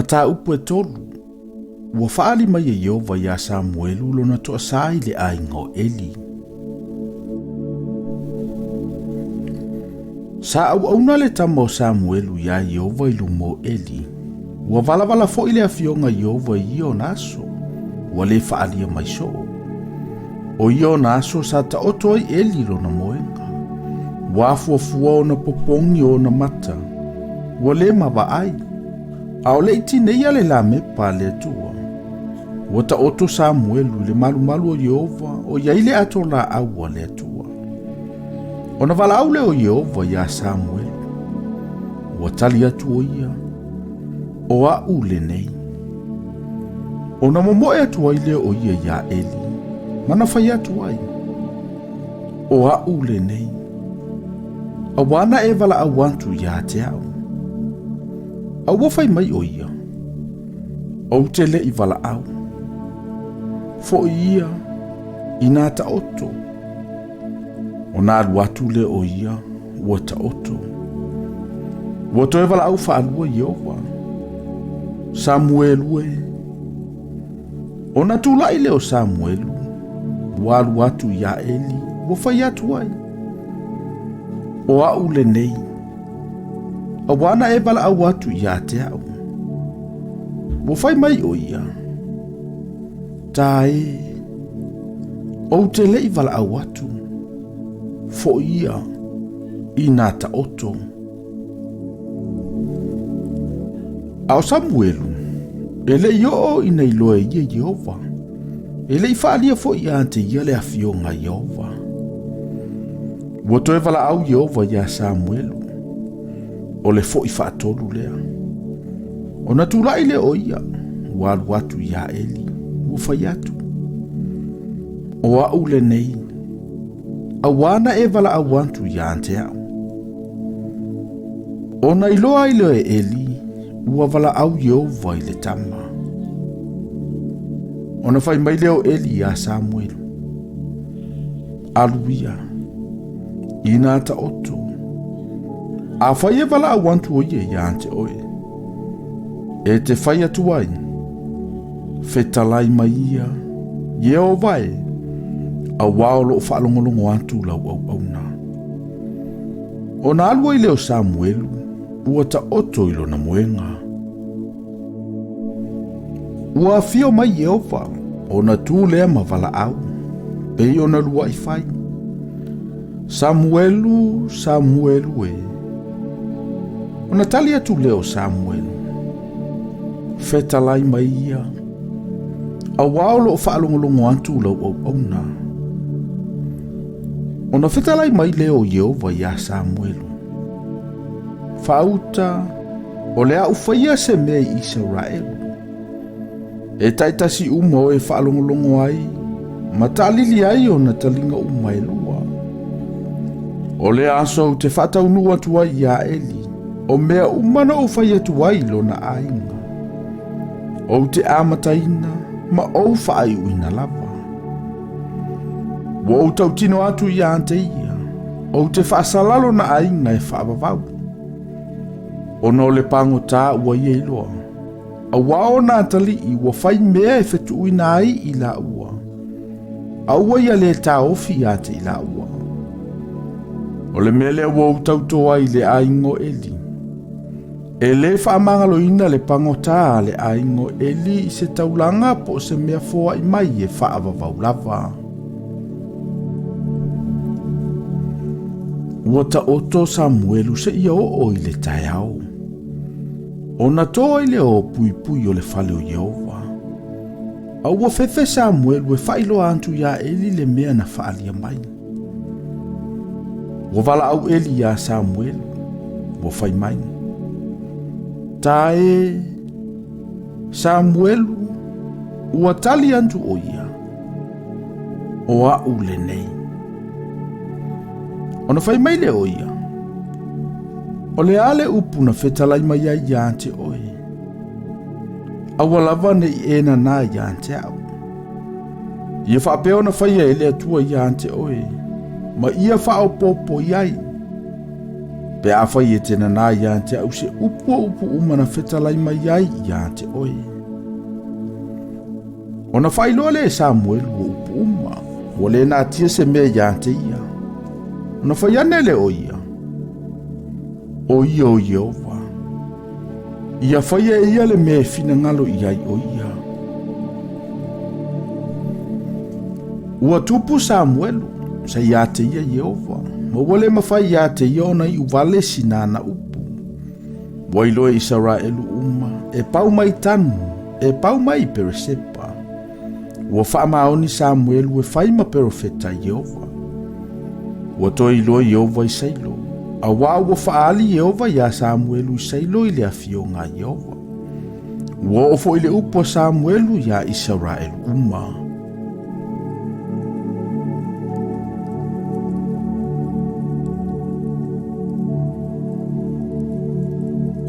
Mataupu e 3. Ua faaali mai e Ieova iā Samuelu lona toasā i le aiga o Eli. Sa auauna le tama o Samuelu iā Ieova i luma o Eli. Ua valavala foi le afioga a Ieova i ia ona aso, ua le faaalia mai soo. O ia ona aso sa taoto ai Eli lona moega. Ua afuafua ona popogi o ona mata, ua le mavaai. A o le i tineia le lamepa a le Atua, ua taoto Samuelu i le malumalu o Ieova o i ai le ato laau a le Atua. Ona valaau lea o Ieova iā Samuelu, ua tali atu o ia, O a'u lenei. Ona momoe atu ai lea o ia iā Eli, ma na fai atu ai, O a'u lenei, auā na e valaau atu iā te a'u. A ua fai mai ʻo ia, Ou te le i valaau. Foʻi ia i nā taoto. Ona alu atu lea o ia, ua taoto. Ua toe valaau faalua Ieova, Samuelu e. Ona tulai lea o Samuelu, ua alu atu iā Eli, ua fai atu ai, O a'u lenei. Auā na e valaau atu iā te a'u. Ua fai mai ʻo ia, Tā e, ou te le i valaau atu, foʻi ia i nā taoto. A ʻo Samuelu, e le i oo ina iloa e ia Ieova, e le i faaalia foi ia te ia le afioga a Ieova. Ua toe valaau Ieova iā Samuelu, o le foʻi faatolu lea. Ona tulai lea o ia, ua alu atu iā Eli, ua fai atu, O a'u lenei, auā na e valaau atu iā te a'u. Ona iloa ai lea e Eli, ua valaau Ieova i le tama. Ona fai mai lea o Eli iā Samuelu, Alu ia, inā taoto. Afai e valaau atu o ia iā te oe, e te fai atu ai, Fetalai mai ia, Ieova e, auā o loo faalogologo atu lau auauna. Ona alu ai lea o Samuelu, ua taoto i lona moega. Ua afio mai Ieova, ona tu lea ma valaau, pei ona luaʻi fai. Samuelu, Samuelu e. Ona tali atu lea o Samuelu, Fetalai mai ia, auā o loo faalogologo atu lau auauna. Ona fetalai mai lea o Ieova iā Samuelu, Faauta, o le a ou faia se mea i Isaraelu, e taitasi uma o e faalogologo ai ma taalili ai ona taliga uma e lua. O le aso ou te faataunuu atu ai iā Eli, o mea uma na ou fai atu ai i lona aiga, ou te amataina ma ou faaiuina lava. Ua ou tautino atu iā te ia, ou te faasala lona aiga e faavavau, ona o le pagotā ua ia iloa, auā o nā atalii ua fai mea e fetuuina ai i laua, a ua ia lē taofi iā te i laua. O le mea lea ua ou tautō ai i le aiga o Eli, e lē faamagaloina le pagotā a le aiga o Eli i se taulaga po o se mea foai mai e faavavau lava. Ua taoto Samuelu seia oo i le taeao, ona tō ai lea o puipui o le fale o Ieova. A ua fefe Samuelu e faailoa atu iā Eli le mea na faaalia mai. Ua valaau Eli iā Samuelu, ua fai mai, Tā e, Samuelu, ua tali atu ʻo ia, O a'u lenei. Ona fai mai lea o ia, O le a le upu na fetalai mai ai iā te oe? Aua lava ne i e nanā iā te a'u. Ia faapea ona faia e le Atua iā te oe, ma ia faaopoopo i ai. Pe afai e te nanā ia te a'u se upu o upu uma na fetalai mai ai ia te oe. Ona faailoa lea e Samuelu o upu uma, ua le natia se mea ia te ia. Ona fai ane lea o ia, O ia o Ieova. Ia faia e ia le mea e finagalo i ai o ia. Ua tupu Samuelu, sa ia te ia Ieova, ma ua le mafai ia te ia ona iu vale sina ana upu. Ua iloa e Isaraelu uma, e pau mai Tanu, e pau mai Peresepa. Ua faamaoni Samuelu e fai ma perofeta a Ieova. Ua toe iloa Ieova i Sailo, auā ua faaali Ieova iā Samuelu i Sailo i le afioga a Ieova. Ua oo foi le upu a Samuelu iā Isaraelu uma.